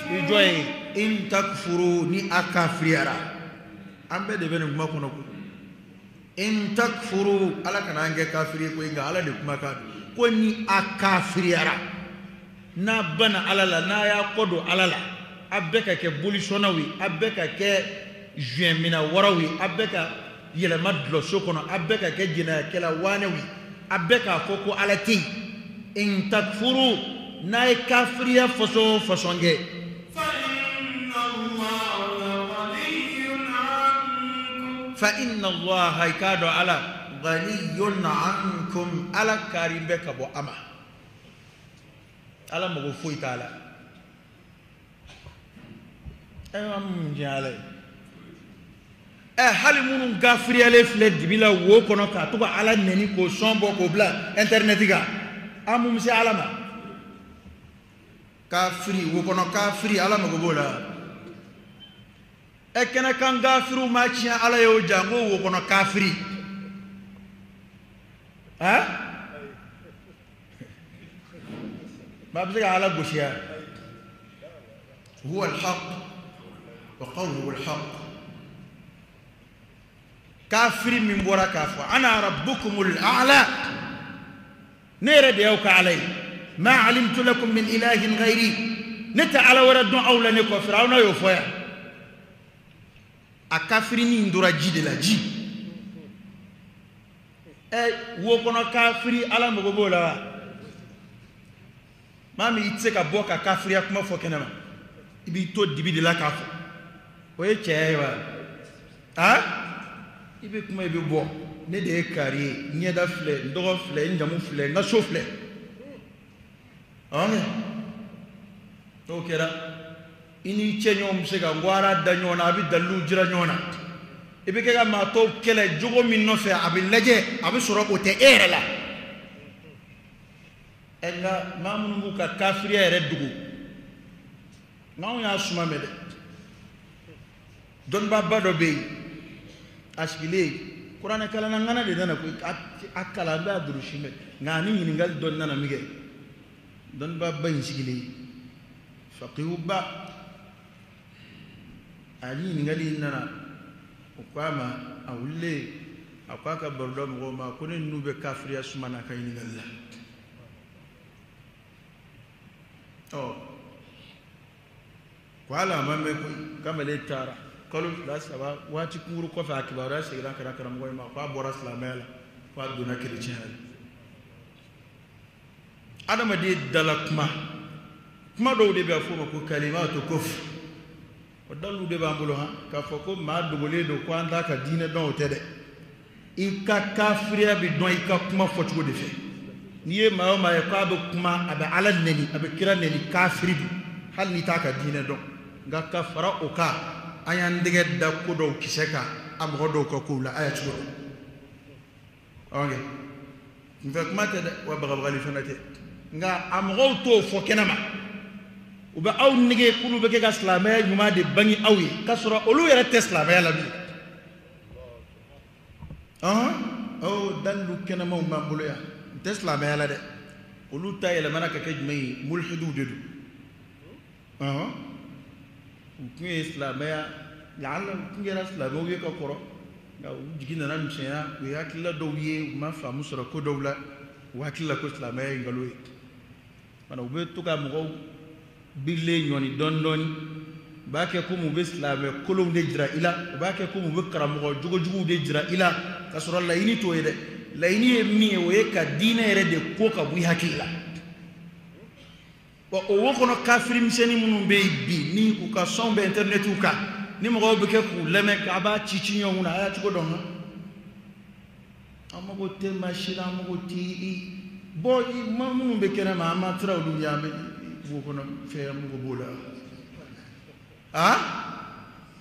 I jɔ ye in takfuru ni a kafiriyara an bɛɛ de bɛ nin kuma kɔnɔ ko in takfuru ala kana an kɛ kafiri ye koyi nka ala de kuma kan ko ni a kafiriyara n'a banna ala la n'a y'a kɔ don ala la a bɛɛ ka kɛ bolisɔnnaw ye a bɛɛ ka kɛ zuwɛnmina waraw ye a bɛɛ ka yɛlɛma dulɔso kɔnɔ a bɛɛ ka kɛ jɛnɛyakɛla waanɛw ye a bɛɛ k'a fɔ ko ala tɛ yen in takfuru n'a ye kafiriya fasɔn o fasɔn kɛ fa inna allaha i k'a dɔn ala ghaniyun ankum ala kari bɛ ka bɔ a ma ala mago foyi t'a la ɛ mun diɲɛ ala ye ɛ hali minnu gafiriyalen filɛ dibi la wo kɔnɔ k'a to ka ala nɛni k'o sɔn bɔ k'o bila intɛrinɛti kan an mun bɛ se ala ma kafiri wo kɔnɔ kafiri ala mago b'o la ɛ kɛnɛ kan gafiriw ma tiɲɛ ala y'o janko wo kɔnɔ kafiri ɛ maa bɛ se ka ala gosi ya huwa alhaq wa qawluhu alhaq kafiri min bɔra k'a fɔ ana rabbukumul a'la ne yɛrɛ de y'aw ka ala ye ma alimtu lakum min ilahin ghayri ne tɛ ala wɛrɛ dɔn aw la ne kɔ firawuna y'o fɔ yan a kafirini in tora ji de la ji ɛ wo kɔnɔ kafiri ala mago b'o la wa maa min i tɛ se ka bɔ ka kafiriya kuma fɔ kɛnɛ ma i b'i to dibi de la k'a fɔ o ye cɛya ye wa a i bɛ kuma i bɛ bɔ ne de ye kari ye n ɲɛda filɛ n tɔgɔ filɛ n jamu filɛ n ka so filɛ ɔn n'o kɛra i n'i cɛ ɲɔgɔn bɛ se ka ŋwara da ɲɔgɔn na a bɛ daliluw jira ɲɔgɔn na i bɛ kɛ ka maa tɔw kɛlɛ jogo min nɔfɛ a bɛ lajɛ a bɛ sɔrɔ o tɛ e yɛrɛ la ɛ nka maa minnu b'u ka kafiriya yɛrɛ dogo n'anw y'a suma mɛn dɛ dɔnnibaaba dɔ bɛ yen a sigilen kuranɛ kalanna ŋana de nana koyi a kalan bɛ a durusi mɛn nka a ni ɲininkali dɔ nana min kɛ dɔnnibaaba in sigilen fakihuba a ni ɲininkali in nana o ko a ma a wulilen a ko a ka baroda mɔgɔw ma ko ne ninnu bɛ kafiriya suma n'a ka ɲininkali la ɔ ko hali a ma mɛn koyi kamalen taara kalo 2 3 waati kunkuru kɔfɛ a kibaruya seginna ka na karamɔgɔ in ma k'a bɔra silamɛya la k'a donna kerecɛnya la adamaden dala kuma kuma dɔw de bɛ a fɔ o ma ko kalimatu kufr o dalilu de b'an bolo han k'a fɔ ko maa dogolen don ko an t'a ka diinɛ dɔn o tɛ dɛ i ka kafiriya bɛ dɔn i ka kuma fɔcogo de fɛ n'i ye maa o maa ye k'a bɛ kuma a bɛ ala nɛni a bɛ kira nɛni kafiri don hali n'i t'a ka diinɛ dɔn nka ka fara o kan an y'an tɛgɛ da ko dɔw kisɛ kan a mɔgɔ dɔw ka kow la a y'a cogo dɔn ɔkɛ nfɛ kuma tɛ dɛ wa bagabagali fana tɛ nka a mɔgɔw t'o fɔ kɛnɛ ma u bɛ aw nege k'olu bɛ kɛ ka silamɛya ɲuman de bange aw ye k'a sɔrɔ olu yɛrɛ tɛ silamɛya la bilen ɔhɔn ɔ dalilu kɛnɛmaw b'an bolo yan n tɛ silamɛya la dɛ olu ta yɛlɛmana ka kɛ jumɛn ye mulhidiw de don ɔhɔn u tun ye silamɛya laala u tun kɛra silamɛw ye ka kɔrɔ nka u jigi nana misɛnya u ye hakilila dɔw ye u ma faamu sɔrɔ ko dɔw la u hakili la ko silamɛya ye nkalon ye fana u bɛ to ka mɔgɔw birilen ɲɔni dɔɔni dɔɔni u b'a kɛ komi u bɛ silamɛ kolonw de jira i la u b'a kɛ komi u bɛ karamɔgɔ jogojuguw de jira i la k'a sɔrɔ laɲini t'o ye dɛ laɲini ye min ye o ye ka diinɛ yɛrɛ de ko ka bɔ i hakili la bon o wo kɔnɔ kafiri misɛnnin minnu bɛ yen bi ni u ka sɔnw bɛ intɛrinɛtiw kan ni mɔgɔw bɛ kɛ k'u lamɛn k'a b'a ci ci ɲɔgɔn kunna a y'a cogo dɔn han an mago tɛ maa si la an mago tɛ i bɔn maa minnu bɛ kɛnɛ ma an ma tira olu ɲɛ an bɛ wo kɔnɔ fɛn an mago b'o la a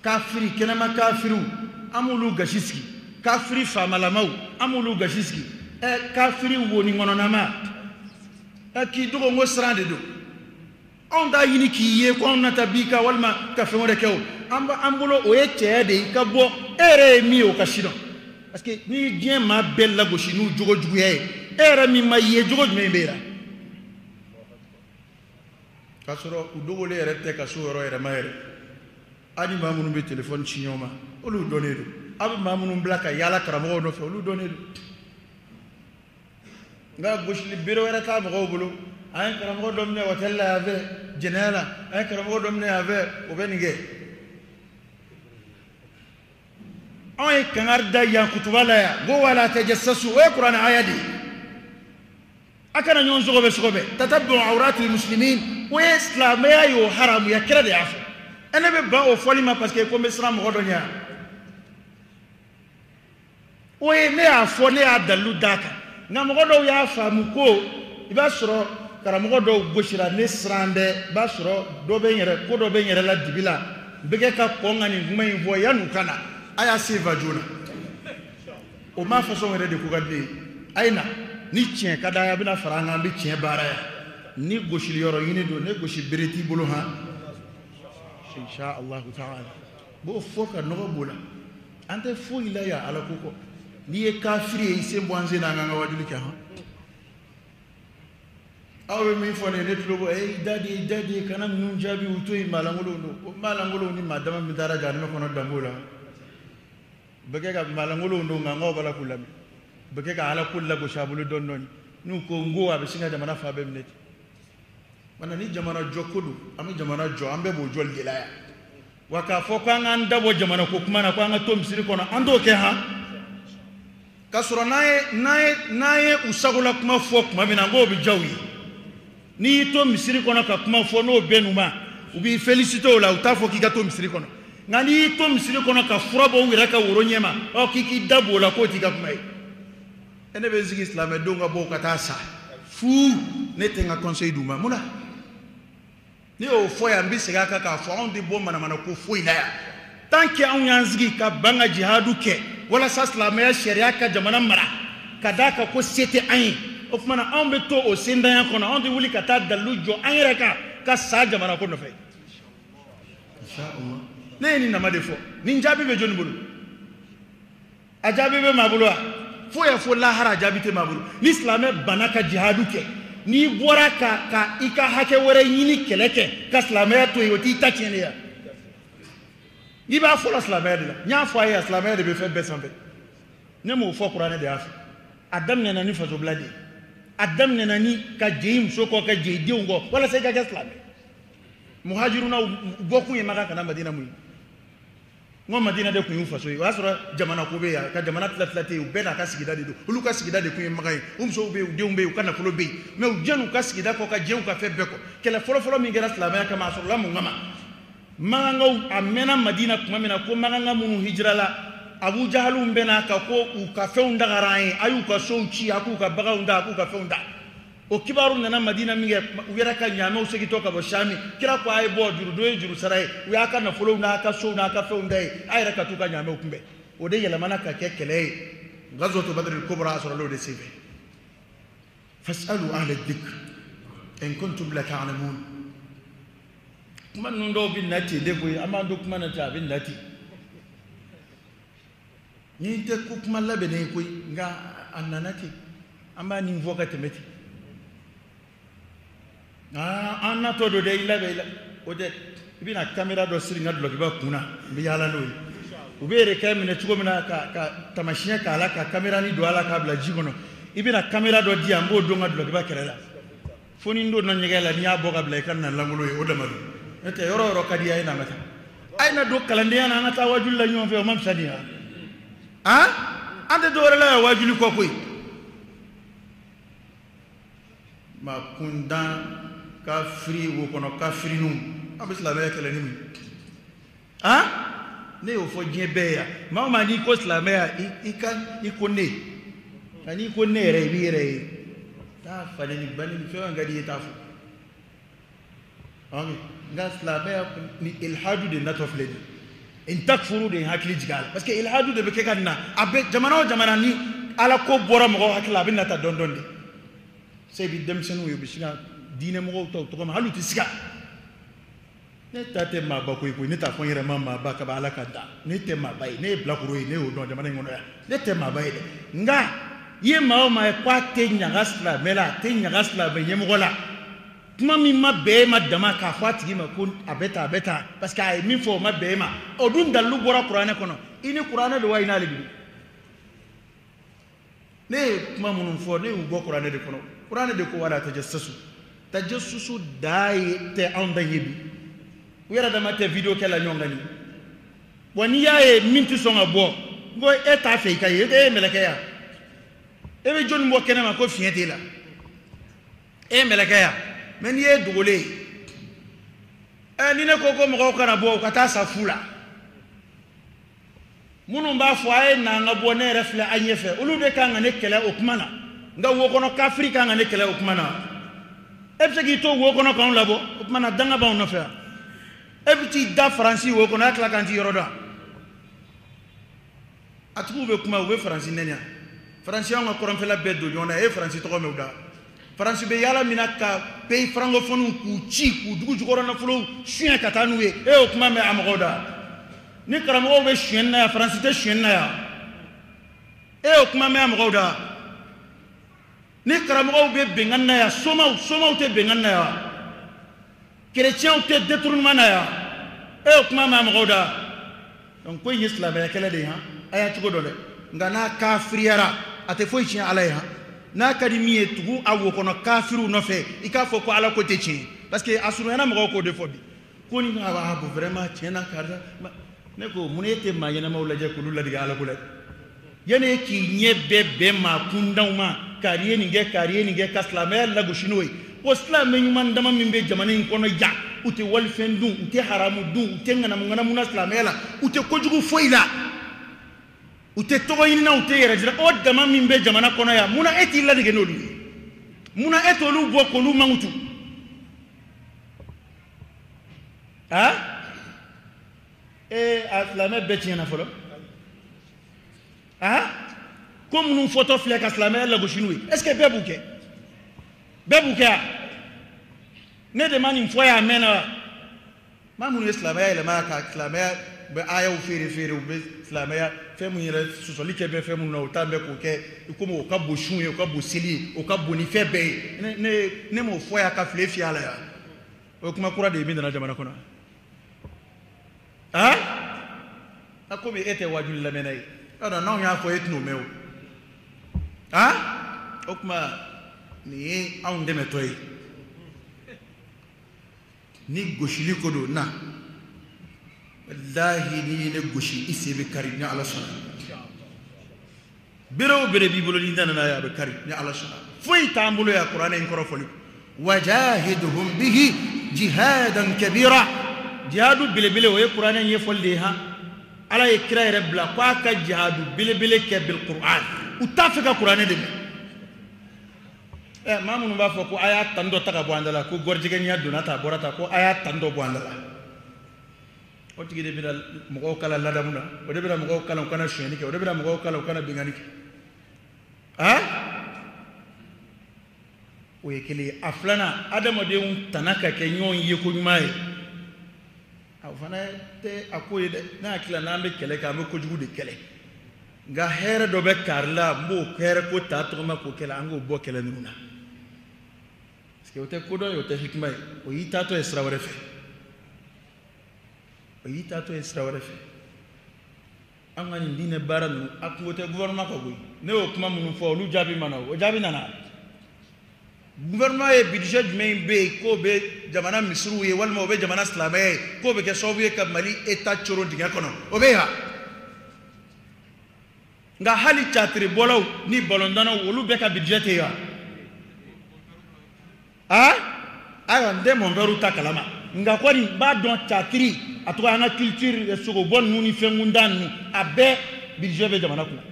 kafiri kɛnɛma kafiriw an b'olu gasi sigi kafiri faamalamaw an b'olu gasi sigi ɛ kafiri woni kɔnɔnama ɛ k'i dogo n ko siran de don anw t'a ɲini k'i ye ko anw na taa b'i kan walima ka fɛn wɛrɛ kɛ o an bolo o ye cɛya de ye i ka bɔ e yɛrɛ ye min ye o ka si dɔn parce que ni diɲɛ maa bɛɛ lagosi n'u jogo juguya ye e yɛrɛ min ma ye jogo jumɛn b'e la K'a sɔrɔ u dogolen yɛrɛ tɛ ka so yɔrɔ yɛrɛ ma yɛrɛ. Hali maa minnu bɛ telefɔni ci ɲɔgɔn ma, olu dɔnnen don. A bɛ maa minnu bila ka yaala karamɔgɔw nɔfɛ, olu dɔnnen don. Nka gosili bere wɛrɛ t'a mɔgɔw bolo. An ye karamɔgɔ dɔ minɛ hôtel la yan fɛ jɛnɛya la, an ye karamɔgɔ dɔ minɛ yan fɛ, o bɛ nin kɛ. Anw ye kangari da yan kutuba la yan, ko wala tajassasu, o ye kuranɛ aya de ye. A kana ɲɔgɔn sɔgɔbɛ sɔgɔbɛ, tatabbu awratil muslimin, o ye silamɛya y'o haramuya, kira de y'a fɔ. Ɛ ne bɛ ban o fɔli ma parce que ko n bɛ siran mɔgɔ dɔ ɲɛ. O ye ne y'a fɔ, ne y'a dalilu d'a kan. Nka mɔgɔ dɔw y'a faamu ko i b'a sɔrɔ karamɔgɔ dɔw gosira ne siran dɛ, i b'a sɔrɔ dɔ bɛ n yɛrɛ, ko dɔ bɛ n yɛrɛ la dibi la, n bɛ kɛ ka kɔn ka nin kuma in fɔ yan'u ka na. A y'a sen fa joona. O maa fasɔn yɛrɛ de ko ka di ne ye. A ye na, ni tiɲɛ ka d'a ye, a bɛna fara an kan, an bɛ tiɲɛ baara yan. Ni gosili yɔrɔ ɲini don, ne gosi bere t'i bolo han. Insha Allahu ta'ala. B'o fɔ ka nɔgɔ b'o la. An tɛ foyi la yan Ala ko kɔ. N'i ye kafiri ye, i sen bɔ an sen na, an k'an ka wajuli kɛ han. Aw bɛ min fɔ nin ye, ne tulo bɔ, i da de, i da de, kana ninnu jaabi, u to yen, maalankolonw don. O maalankolonw ni maa dama min taara jahanama kɔnɔ dan b'o la. U bɛ kɛ ka maalankolonw don, nka n b'a la k'u lamɛn. U bɛ kɛ ka Ala ko lagosi a bolo dɔɔni dɔɔni. N'u ko n ko a bɛ sin ka jamana fan bɛɛ minɛ ten. Wala ni jamana jɔ ko don, an bɛ jamana jɔ, an bɛɛ b'o jɔli de la yan. Wa k'a fɔ k'an k'an dabɔ jamana ko kuma na, k'an ka to misiri kɔnɔ, an t'o kɛ han. K'a sɔrɔ n'an ye u sagola kuma fɔ tuma min na, n k'o bɛ diya u ye. N'i y'i to misiri kɔnɔ ka kuma fɔ n'o bɛn n'u ma, u b'i féliciter o la, u t'a fɔ k'i ka to misiri kɔnɔ. Nka n'i y'i to misiri kɔnɔ ka fura bɔ u yɛrɛ ka woro ɲɛ ma, ɔ k'i k'i da b'o la, k'o t'i ka kuma ye. E ne bɛ n sigi silamɛdenw ka bɔ ka taa sa fu, ne tɛ n ka conseil d'u ma. Mun na? Ne y'o fɔ yan, n bɛ segin a kan k'a fɔ anw tɛ bɔ manamana ko foyi la yan. Tant que anw y'an sigi ka ban ka jihadu kɛ walasa silamɛya sariya ka jamana mara, ka d'a kan ko se tɛ an ye, o tuma na anw bɛ to o sendanya kɔnɔ, anw tɛ wuli ka taa dalilu jɔ an yɛrɛ kan ka sa jamana ko nɔfɛ. Inshallah. Ne ye nin nama de fɔ. Nin jaabi bɛ jɔnni bolo? A jaabi bɛ maa bolo wa? Fo ya fo lahara a jaabi tɛ maa bolo. Ni silamɛ banna ka jihadu kɛ, n'i bɔra ka i ka hakɛ wɛrɛ ɲini kɛlɛ kɛ ka silamɛya to yen, o t'i ta tiɲɛ de ye. I b'a fɔ la silamɛya de la. N y'a fɔ a ye yan, silamɛya de bɛ fɛn bɛɛ sanfɛ. Ne m'o fɔ, kuranɛ de y'a fɔ. A daminɛna ni fasobila de ye. A daminɛna ni ka jɛ i muso kɔ, ka jɛ i denw kɔ, walasa i ka kɛ silamɛ. Muhajirunaw bɔkun ye Maka ka na Madina mun ye? N ko Madina de tun y'u faso ye. O y'a sɔrɔ jamana ko bɛ yan, ka jamana tila tila tɛ yen, u bɛɛ n'a ka sigida de don. Olu ka sigida de tun ye Maka ye. U musow bɛ yen, u denw bɛ yen, u ka nafolo bɛ yen. Mais u jɛn'u ka sigida kɔ, ka jɛ u ka fɛn bɛɛ kɔ. Kɛlɛ fɔlɔfɔlɔ min kɛra silamɛya kama, a sɔrɔla mun kama? Makankaw a mɛnna Madina tuma min na ko Makanka minnu hijirala, Abu Jahaliw bɛn'a kan ko u ka fɛnw dagara an ye, a y'u ka sow ci, a k'u ka baganw da, a k'u ka fɛnw da. O kibaru nana Madina min kɛ, u yɛrɛ ka ɲaamɛw segintɔ ka bɔ Sami, kira ko a ye bɔ, jurudon ye juru sara ye, u y'a ka nafolow n'a ka sow n'a ka fɛnw da ye, a yɛrɛ ka t'u ka ɲaamɛw kunbɛn. O de yɛlɛmana ka kɛ kɛlɛ ye. Ghazwatu Badr al-Kubra a sɔrɔla o de senfɛ. Fasalu ahla dhikr in kuntum la ta'lamun. Kuma ninnu dɔw bɛ na ten de koyi, an b'an to kuma na ten, a bɛ na ten. Ni tɛ ko kuma labɛnnen ye koyi, nka a nana ten, an b'a nin fɔ ka tɛmɛ ten. An natɔ don dɛ, i labɛn, i la. O tɛ, i bɛna caméra dɔ siri n ka dulɔkiba kun na, n bɛ yaala n'o ye. U bɛ yɛrɛ minɛ cogo min na ka taamasiyɛn k'a la, ka caméra ni don a la k'a bila ji kɔnɔ. I bɛna caméra dɔ di yan, n b'o don n ka dulɔkiba kɛrɛ la. Fo ni n donna ɲɛgɛn la, n'i y'a bɔ ka bila i ka na lankolon ye, o dama don. N'o tɛ yɔrɔ o yɔrɔ ka di a ye na an ka taa. A ye na don kalandenya na, an ka taa wajuli la ɲɔgɔn fɛ, o ma fisa nin ye wa? Han? An tɛ dɔwɛrɛ la yan wajuli kɔ koyi. Maa kundan kafiri wo kɔnɔ kafirininw, an bɛ silamɛya kɛlɛ ni mun ye? Han? Ne y'o fɔ diɲɛ bɛɛ ye yan. Maa o maa n'i ko silamɛya, i ko ne. Nka n'i ko ne yɛrɛ, i b'i yɛrɛ ye. Taa falen ni bali ni fɛn o fɛn ka di i ye, taa fɔ. Nka silamɛya ni ilhadu de natɔ filɛ nin ye. In takfuru de ye hakili jigin a la. Parce que ilhadu de bɛ kɛ ka na. A bɛ jamana o jamana ni Ala ko bɔra mɔgɔw hakili la, a bɛ nata dɔɔni dɔɔni de. Se bɛ denmisɛnninw ye, u bɛ siga diinɛmɔgɔw ta u tɔgɔ ma, hali u tɛ siga. Ne ta tɛ maaba ko ye koyi, ne t'a fɔ n yɛrɛ ma maaba ka ban Ala ka da. Ne tɛ maaba ye, ne ye bilakoro ye, ne y'o dɔn jamana in kɔnɔ yan. Ne tɛ maaba ye dɛ. Nka i ye maa o maa ye k'a tɛ ɲaga silamɛ la, a tɛ ɲaga silamɛ ɲɛmɔgɔ la, Kuma min ma bɛn e ma dama k'a fɔ a tigi ma ko a bɛ tan a bɛ tan parce que a ye min fɔ o ma bɛn e ma o dun dalilu bɔra kuranɛ kɔnɔ i ni kuranɛ don wa i n'ale de don. Ne ye kuma minnu fɔ ne y'u bɔ kuranɛ de kɔnɔ. Kuranɛ de ko wala tajassasu. Tajassusu daa ye tɛ anw ta ye bi. U yɛrɛ dama tɛ vidéo kɛ la ɲɔgɔn kan nin. Wa n'i y'a ye min tɛ sɔn ka bɔ n ko e t'a fɛ i ka ye e ye mɛlɛkɛ ya. E bɛ jɔnni bɔ kɛnɛ ma ko fiɲɛ t'e la. E ye mɛlɛkɛ ya. Mais n'i ye dogolen ye ɛ ni ne ko ko mɔgɔw kana bɔ u ka taa sa fu la. Minnu b'a fɔ a ye na an ka bɔ ne yɛrɛ filɛ an ɲɛfɛ olu de kan ka ne kɛlɛ o kuma na. Nka wo kɔnɔ kafiri kan ka ne kɛlɛ o kuma na. E bɛ se k'i to wo kɔnɔ k'anw labɔ o kuma na danga b'anw nɔfɛ yan. E bɛ t'i da Faransi wo kɔnɔ a tila k'an t'i yɔrɔ dɔn. A tigiw bɛ kuma u bɛ Faransi nɛni yan. Faransi y'anw ka kɔrɔnfɛla bɛɛ don ɲɔgɔn na e ye Faransi tɔgɔ mɛn u da. Faransi bɛ yaala min na ka pays francophone k'u ci k'u dugu jukɔrɔ nafolow suɲɛ ka taa n'u ye e y'o kuma mɛn a mɔgɔw da. Ni karamɔgɔw bɛ suɲɛni na yan Faransi tɛ suɲɛni na yan e y'o kuma mɛn a mɔgɔw da. Ni karamɔgɔw bɛ bɛnkan na yan somaw tɛ bɛnkan na yan chrétiens tɛ détournement na yan e y'o kuma mɛn a mɔgɔw da. Donc ko in ye silamɛya kɛlɛ de ye han a y'a cogo dɔn dɛ nka n'a kafiriyara a tɛ foyi tiɲɛ Ala ye han. N'a ka di min ye tugu a wo kɔnɔ kafiriw nɔfɛ i k'a fɔ ko Ala ko tɛ tiɲɛ parce que a surunyana mɔgɔw k'o de fɔ bi ko ni a bon vraiment tiɲɛ na karisa ne ko mun e tɛ maa ɲɛnamaw lajɛ k'olu ladege Ala ko la yanni e k'i ɲɛ bɛɛ bɛn maa kundanw ma kari ye nin kɛ kari ye nin kɛ ka silamɛya lagosi n'o ye o silamɛ ɲuman dama min bɛ jamana in kɔnɔ yan u tɛ walifɛn dun u tɛ haramu dun u tɛ ŋanamu ŋanamu na silamɛya la u tɛ kojugu foyi la u tɛ tɔgɔ ɲini na u tɛ yɛrɛ jira o dama min bɛ jamana kɔnɔ yan munna e t'i ladege n'olu ye munna e t'olu bɔ k'olu mankutu ah ee a silamɛ bɛɛ tiɲɛna fɔlɔ ah ko minnu fɔtɔ filɛ ka silamɛya lagosi n'u ye est ce que bɛɛ b'u kɛ bɛɛ b'u kɛ wa ne de ma nin fɔ yan a mɛnna wa maa minnu ye silamɛya yɛlɛma ka silamɛya u bɛ ayaw feere feere u bɛ silamɛya fɛn min yɛrɛ sɔsɔli kɛ bɛ fɛn minnu na u t'an bɛ k'o kɛ i komi o ka bon sun ye o ka bon seli ye o ka bon ni fɛn bɛɛ ye ne ne m'o fɔ yan ka file fiyɛ a la yan o ye kuma kura de ye min nana jamana kɔnɔ ah a komi e tɛ wajuli lamɛnna ye yɔrɔ n'anw y'a fɔ e tɛn'o mɛn o ah o tuma nin ye anw dɛmɛtɔ ye ni gosili ko don na wallahi n'i ye ne gosi i sen bɛ kari ni Ala sɔnna bere o bere b'i bolo n'i nana n'a ye a bɛ kari ni Ala sɔnna foyi t'an bolo yan kuranɛ in kɔrɔ fɔli wajahidhum bihi jihadan kabira jihadu belebele o ye kuranɛ ɲɛfɔli de ye han Ala ye kira yɛrɛ bila k'a ka jihadu belebele kɛ bil Qur'an u t'a fɛ ka kuranɛ de mɛn ɛ maa minnu b'a fɔ ko a y'a tan dɔ ta ka bɔ an da la ko gɔrijɛgɛniya donna tan a bɔra tan ko a y'a tan dɔ bɔ an da la o tigi de bɛna mɔgɔw kalan ladamu na o de bɛna mɔgɔw kalan u kana sonyɛli kɛ o de bɛna mɔgɔw kalan u kana binkanni kɛ ah o ye kelen ye a filanan adamadenw tana ka kɛ ɲɔgɔn ye ko ɲuman ye a fana tɛ a ko ye dɛ ne hakili la n'an bɛ kɛlɛ kɛ an bɛ kojugu de kɛlɛ nka hɛrɛ dɔ bɛ kari la n b'o hɛrɛ ko ta tɔgɔma k'o kɛlɛ an k'o bɔ kɛlɛ ninnu na parce que o tɛ kodɔn ye o tɛ hikima ye o y'i taatɔ ye sira wɛrɛ fɛ o y'i taatɔ ye sira wɛrɛ fɛ an ka nin diinɛ baara ninnu a kungo tɛ gouvernement kan koyi ne y'o kuma minnu fɔ olu jaabi ma na o jaabi nana gouvernement ye budget jumɛn bɛ yen k'o bɛ jamana misiriw ye walima o bɛ jamana silamɛya ye k'o bɛ kɛ sababu ye ka Mali état coron dingɛ kɔnɔ o bɛ yen wa nka hali catiribɔlaw ni balontannaw olu bɛɛ ka budget tɛ yen wa ah ayiwa n tɛ mɔnfɛriw ta kalama nka kɔni n b'a dɔn catiri a tɔgɔ an ka culture sogobɔ ninnu ni fɛnkuntan ninnu a bɛɛ budget bɛ jamana kunna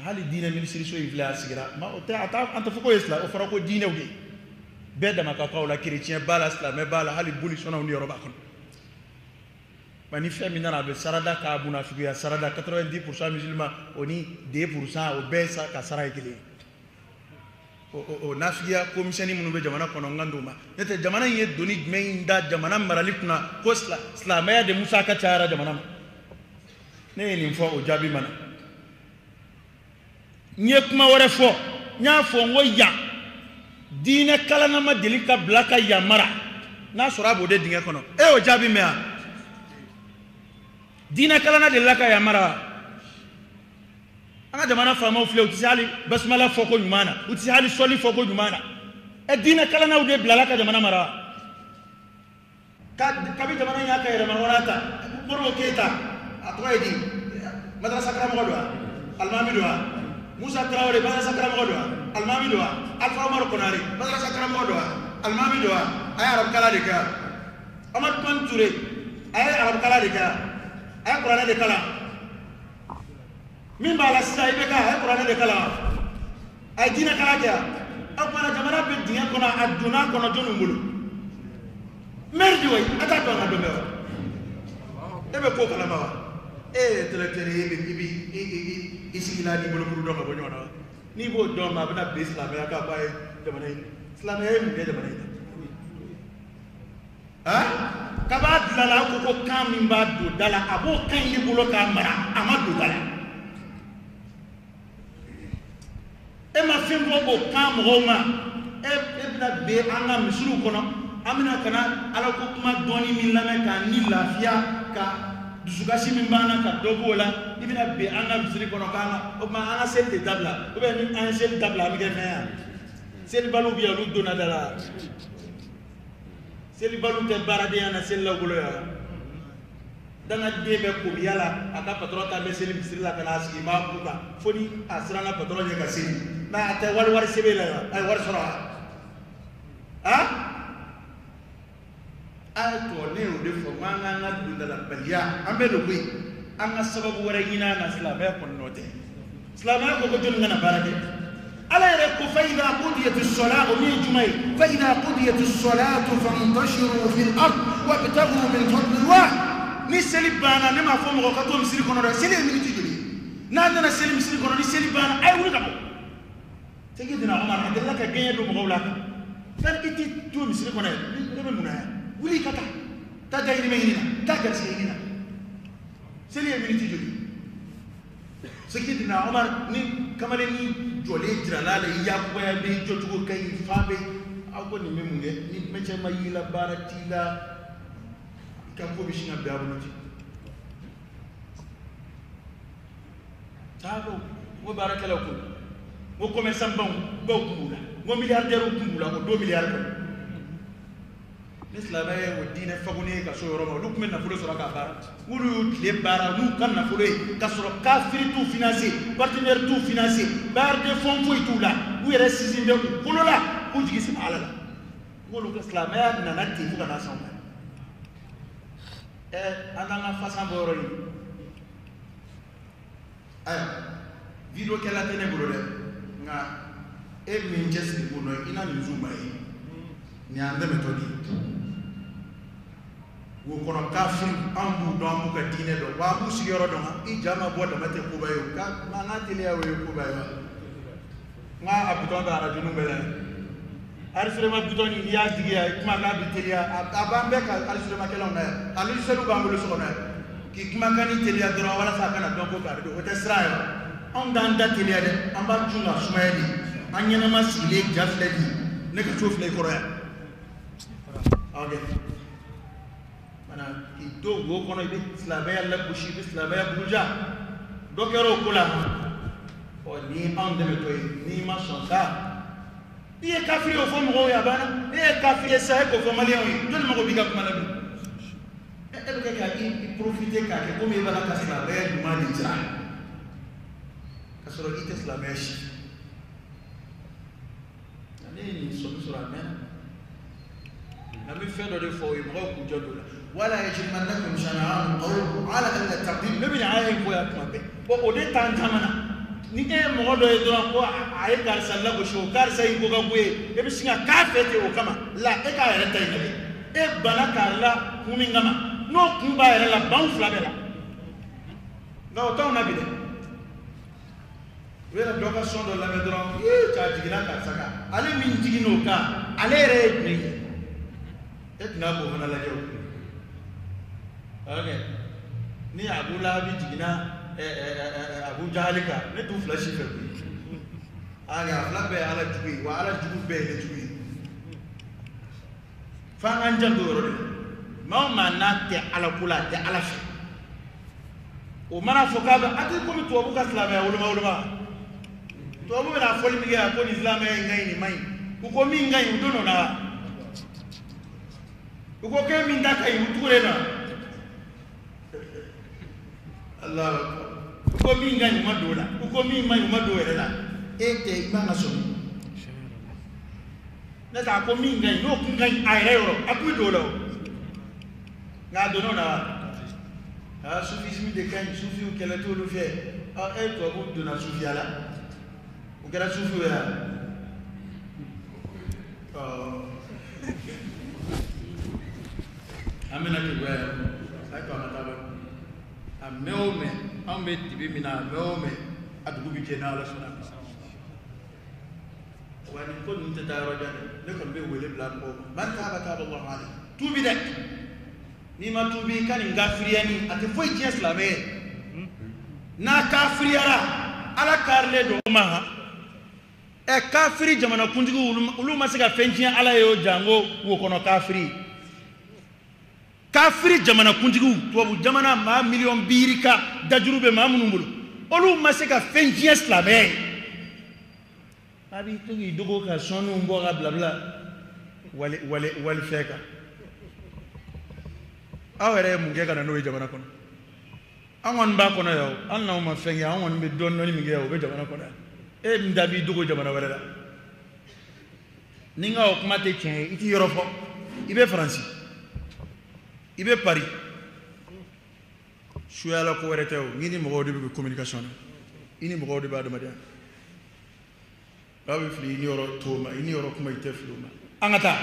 hali diinɛ minisiriso in filɛ a sigira ma o tɛ a t'a an tɛ fɔ ko ye silamɛ o fɔra ko diinɛw de bɛɛ dama ka kan o la chrétien b'a la silamɛ b'a la hali bolisɔnnaw ni yɔrɔ b'a kɔnɔ nka ni fɛn min nana a bɛ sarada k'a munafigiya sarada 90% musulman o ni 2% o bɛɛ ka sara ye kelen ye o nafigiya ko misɛnnin minnu bɛ jamana kɔnɔ n kan t'o ma n'o tɛ jamana in ye doni jumɛn in da jamana marali kunna ko silamɛya de musaka cayara jamana ma ne ye nin fɔ o jaabi ma na n ye kuma wɛrɛ fɔ n y'a fɔ n ko yan Diinɛ kalanna ma deli ka bila ka yan mara n'a sɔrɔ a b'o de dingɛ kɔnɔ e y'o jaabi mɛn wa diinɛ kalanna delila ka yan mara an ka jamana faamaw filɛ u tɛ se hali basumala fɔko ɲuman na u tɛ se hali sɔli fɔko ɲuman na ɛ diinɛ kalannaw de bilala ka jamana mara kabi jamana in y'a ka yɛrɛmahɔrɔnya ta Modibo Keyita a tɔgɔ ye di madarasa karamɔgɔ don wa alimami don wa Musa Tarawele madarasa karamɔgɔ don wa alimami don wa Alpha Umaru Konare madarasa karamɔgɔ don wa alimami don wa a ye arabukalan de kɛ wa Amadu Tumani Ture a ye arabukalan de kɛ wa a ye kuranɛ de kalan min b'a la sisan i bɛ ka a ye kuranɛ de kalan wa a ye diinɛ kalan kɛ wa o kumana jamana bɛ dingɛ kɔnɔ a donna a kɔnɔ jɔnniw bolo maire di wa a t'a dɔn an ka dɔn bɛ wa e bɛ ko kalama wa e ye intellectuel ye i bɛ i sigila n'i bolokuru dɔn ka bɔ ɲɔgɔn na wa n'i b'o dɔn ma a bɛna bin silamɛya kan k'a ye jamana in silamɛya ye mun kɛ jamana in na han kab'a dilanna a ko kan min b'a don da la a b'o kan in de bolo k'a mara a ma don da la e ma fɛn fɔ o kan mɔgɔw ma e bɛna bin an ka misiriw kɔnɔ an bɛna ka na ala ko kuma dɔɔni min lamɛn k'an ni lafiya ka dusukasi min b'an na ka dɔ b'o la i bɛna bin an ka misiri kɔnɔ k'an ka o tuma an ka seli de dabila ou bien ni an ye seli dabila an bɛ kɛ fɛn ye selibaliw bɛ yan olu donna da la selibaliw tɛ baaradenya na selilaw bolo yan dangaden bɛ komiya la a ka patɔrɔn ta bɛ seli misiri la ka n'a sigi b'a ku kan fo ni a siranna patɔrɔn ɲɛ ka seli mɛ a tɛ wali wari sɛbɛn la yan a ye wari sɔrɔ wa han a ye tɔ ne y'o de fɔ ko an k'an ka dondalabaliya an bɛ don koyi an ka sababu wɛrɛ ɲini an na silamɛya kɔni nɔ tɛ silamɛya ko ko jɔnni kana baara kɛ ala yɛrɛ ko fa idha qudiyati sɔla o min ye juma ye fa idha qudiyati sɔlatu fantashiru fil ard wabtaghu min fadlillah ni seli banna ne m'a fɔ mɔgɔ ka to misiri kɔnɔ dɛ seli ye miniti joli ye n'a nana seli misiri kɔnɔ ni seli banna a ye wuli ka bɔ Seyidina Umar a delila ka gɛɲɛ don mɔgɔw la kan i ti to misiri kɔnɔ yan ne bɛ mun na yan wuli ka taa taa dayirimɛ ɲini na taa garisɛgɛ ɲini na seli ye miniti joli Seyidina Umar ni kamalennin jɔlen jirala la i yakubaya bɛ i jɔcogo ka ɲi fan bɛ aw ko nin bɛ mun kɛ ni mɛcɛ ma y'i la baara t'i la i ka ko bɛ sin ka bɛn a bolo ten taa ko n ko baarakɛlaw kun n ko commerçant baw baw kun b'u la n ko milliardaires kun b'u la o don milliard kɔnɔ ni silamɛ ye o diinɛ fagoni ye ka so yɔrɔ ma olu tun bɛ nafolo sɔrɔ k'a baara olu y'u tile baara n'u ka nafolo ye ka sɔrɔ kafiri t'u financer partenaire t'u financer bailleur de fonds foyi t'u la u yɛrɛ sinsin bɛ u kolo la k'u jigi sɛmɛ Ala la k'olu ka silamɛya nana ten fo ka n'a s'anw ma ɛ an t'an ka fasan bɔ yɔrɔ ɲini ayiwa video kɛla tɛ ne bolo dɛ nka e min cɛsiri ko dɔn i na nin zuma ye nin y'an dɛmɛtɔ de ye wo kɔnɔ kafiri an b'u dɔn an b'u ka diinɛ dɔn wa an b'u sigiyɔrɔ dɔn i ja ma bɔ dama tɛ koba ye o ka mankan teliya o ye koba ye wa n ka a bitɔn bɛ arajo bɛɛ la enregistrement bitɔn nin n'i y'a digi yan kuma k'a bɛ teliya a b'an bɛɛ ka enregistrement kɛlaw na yan a logiciel b'an bolo so kɔnɔ yan k'i kumakan ni teliya dɔrɔn walasa a kana dɔn ko kari don o tɛ sira ye wa anw t'an da teliya dɛ an b'a cun ka sumaya de an ɲɛnama sigilen ja filɛ nin ye ne ka so filɛ i kɔrɔ yan ok mana k'i to wo kɔnɔ i bɛ silamɛya lagosi i bɛ silamɛya buruja dɔ kɛra o ko la ɔ ni anw dɛmɛtɔ ye n'i ma sɔn sa i ye kafiri o fɔ mɔgɔw ye a banna e ye kafiri ye sa e k'o fɔ maliyɛnw ye jɔnni mago b'i ka kuma la dun e bɛ kɛ ka i profiter k'a kɛ komi i b'a la ka silamɛya ɲuman de jira ka sɔrɔ i tɛ silamɛya si ne ye nin sɔmi sɔrɔ a mɛnna nka n bɛ fɛn dɔ de fɔ o ye mɔgɔw k'u jɔ don o la wala yajrimannakum shana'anu qawmin ala alla ta'dilu ne bɛ nin aya in fɔ yan tuma bɛɛ bon o de t'an caman na ni e ye mɔgɔ dɔ ye dɔrɔn ko a ye karisa lagosi o karisa y'i ko ka go ye e bɛ sin ka k'a fɛ ten o kama la e k'a yɛrɛ ta in lajɛ e banna k'a la kun min kama n'o kun b'a yɛrɛ la ban fila bɛɛ la nka o t'anw na bi dɛ u yɛrɛ dɔ ka sɔn dɔ lamɛn dɔrɔn ee cɛ jiginna karisa kan ale min jiginn'o kan ale yɛrɛ ye jumɛn ye e tɛna k'o fana lajɛ o ok ni Abu Lahabi jiginna Abu Jahali kan ne t'u fila si fɛ koyi A fila bɛɛ ye ala jugu ye wa ala jugu bɛɛ ye ne jugu ye. F'an k'an janto o yɔrɔ de la. Maa o maa n'a tɛ ala ko la, a tɛ ala fɛ. O mana fɔ k'a bɛ a tɛ komi tubabu ka silamɛya woloma woloma. Tubabu bɛna fɔli min kɛ yan ko nin silamɛya in ka ɲi nin man ɲi. U ko min ka ɲi u donn'o na wa? U ko k'e min ta ka ɲi u tugulen na. Alahu akbar. U ko min ka ɲi u ma don o la. U ko min man ɲi u ma don o yɛrɛ la. E tɛ i man ka sɔmi. Ne tɛ a ko min ka ɲi n'o kun ka ɲi a yɛrɛ yɔrɔ a kun bɛ don o la o. Nka a donn'o na wa? Aa sufisme de ka ɲi, sufiw kɛlɛ t'olu fɛ. Aa e tubabu donna sufiya la. O kɛra sufiw ye wa? Ɔ an bɛna keguya yan. A ye to an ka taa bani. A mɛn o mɛn anw bɛ dibi min na a mɛn o mɛn a dugu bɛ jɛ n'Ala sɔnna. Wa nin ko ninnu tɛ taa yɔrɔ jan dɛ. Ne kɔni bɛ wele bila mɔgɔw ma. Man taaba taaba Allahu alayhi. Tuubi dɛ. N'i ma tuubi ka nin kafiriya nin a tɛ foyi tiɲɛ silamɛ ye. N'a kafiriyara ala karilen don o ma. Ɛ kafiri jamanakuntigiw olu ma se ka fɛn tiɲɛ ala ye o janko wo kɔnɔ kafiri. Kafiri jamanakuntigiw tubabu jamana maa miliyɔn biiri ka dajuru bɛ maa minnu bolo olu ma se ka fɛn tiɲɛ silamɛ ye. A b'i to k'i dogo ka sɔnniw bɔ ka bila bila wali wali walifɛn kan. Aw yɛrɛ ye mun kɛ ka na n'o ye jamana kɔnɔ? An kɔni b'a kɔnɔ yan o, hali n'anw ma fɛn kɛ, an kɔni bɛ dɔɔnin dɔɔnin min kɛ yan o bɛ jamana kɔnɔ yan. E min da b'i dogo jamana wɛrɛ la. Ni n ka o kuma tɛ tiɲɛ ye, i t'i yɔrɔ fɔ. I bɛ Faransi, i bɛ Paris. Suyala ko wɛrɛ tɛ o, n'i ni mɔgɔw de bɛ communication na, i ni mɔgɔw de bɛ adamadenya. Aw bɛ fili i ni yɔrɔ t'o ma, i ni yɔrɔ kuma i tɛ fili o ma. An ka taa.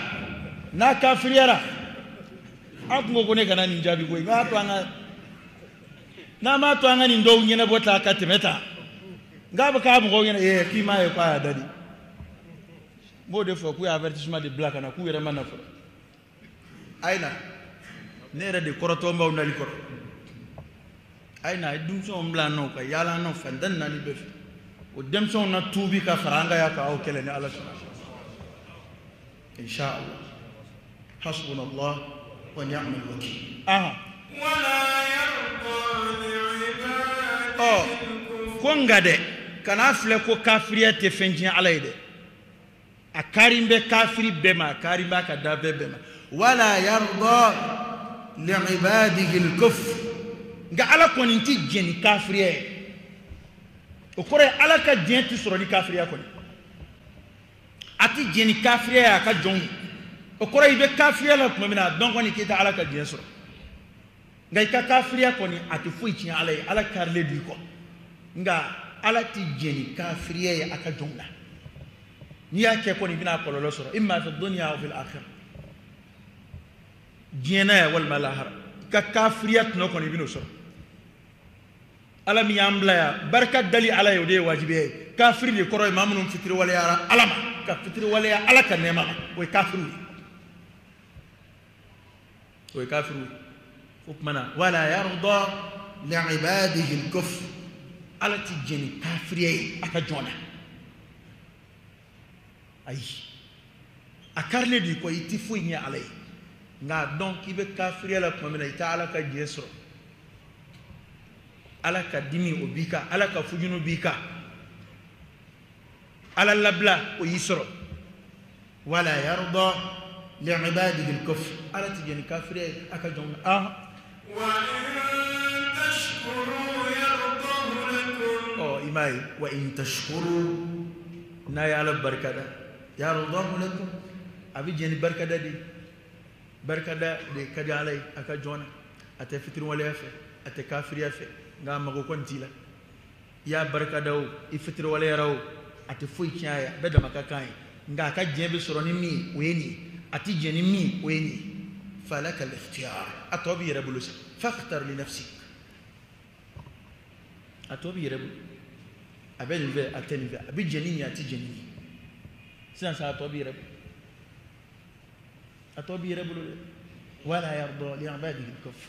N'a kafiriyara, an kun ko ko ne kana nin jaabi koyi, n k'a to an ka n'an m'a to an ka nin dɔw ɲɛnabɔ ta ka tɛmɛ ta, n k'a bɛ k'a mɔgɔw ɲɛna ee k'i m'a ye k'a y'a da di. N b'o de fɔ k'u ye avertissement de bila ka na k'u yɛrɛ ma na fɔlɔ. A ye na, ne yɛrɛ de kɔrɔtɔ b'aw nali kɔrɔ. A ye na, a ye denmisɛnw bila an nɔ ka yaala an nɔ fan tan ni naani bɛɛ fɛ. O denmisɛnw na tuubi ka fara an kan yan k'aw kɛlɛ ni Ala sɔnna. Insha Allah. Hasbunallah wa ni'mal wakil. Aha. Ɔ ko nka dɛ, kan'a filɛ ko kafiriya tɛ fɛn tiɲɛ Ala ye dɛ. A kari bɛ kafiri bɛɛ ma, a kari b'a ka danfɛn bɛɛ ma. Wala yarda li'ibadihi al-kufr. Nka Ala kɔni ti jɛn ni kafiriya ye. O kɔrɔ ye Ala ka diɲɛ ti sɔrɔ ni kafiriya kɔni. A ti jɛn ni kafiriya ye a ka jɔnw ye. O kɔrɔ ye i bɛ kafiriya la tuma min na, a dɔn kɔni k'i tɛ Ala ka diɲɛ sɔrɔ. Nka i ka kafiriya kɔni a tɛ foyi tiɲɛ Ala ye, Ala karilen don i kɔ. Nka Ala ti jɛn ni kafiriya ye a ka jɔnw na. N'i y'a kɛ kɔni i bɛna kɔlɔlɔ sɔrɔ. Imma fi dunya aw fil akhirah. Diɲɛ na yan walima lahara. I ka kafiriya tɔnɔ kɔni i bɛn'o sɔrɔ. Ala min y'an bila yan, barika dali Ala ye o de ye wajibiya ye. Kafiri de kɔrɔ ye maa minnu fitiriwaleyara Ala ma, ka fitiriwaleya Ala ka nɛɛma ma, o ye kafiriw ye. O ye kafiriw ye. O tuma na wala yarda li'ibadihi al-kufr. Ala ti jɛn ni kafiriya ye a ka jɔn na. Ayi, a karilen don i kɔ, i ti foyi ɲɛ Ala ye. Nka a dɔn k'i bɛ kafiriya la tuma min na, i tɛ Ala ka diɲɛ sɔrɔ. Ala ka dimi o b'i kan, Ala ka fujunu b'i kan, Ala labila o y'i sɔrɔ. Wala yarda li'ibadihi al-kufr. Ala ti jɛn ni kafiriya ye a ka jɔnw na. Ah. Wa in tashkuru yardahu lakum. Ɔ i m'a ye, wa in tashkuru, n'a ye Ala barikada, yardahu lakum, a bɛ jɛn ni barikada de ye. Barikada de ka di Ala ye a ka jɔn na. A tɛ fitiriwaleya fɛ, a tɛ kafiriya fɛ, nka a mago kɔni t'i la. I y'a barikada o, i fitiriwaleyara o, a tɛ foyi tiɲɛ a ye, a bɛɛ dama ka kan ye. Nka a ka diɲɛ bɛ sɔrɔ ni min ye, o ye nin ye. A ti jɛn ni min ye, o ye nin ye. Falaka al-ikhtiyar. A tɔ b'i yɛrɛ bolo sa. Fakhtar li nafsik. A tɔ b'i yɛrɛ bolo. A bɛ nin fɛ, a tɛ nin fɛ. A bɛ jɛn ni nin ye, a tɛ jɛn ni nin ye. Sisan sa a tɔ b'i yɛrɛ bolo. A tɔ b'i yɛrɛ bolo dɛ. Wala yarda li'ibadihi al-kufr.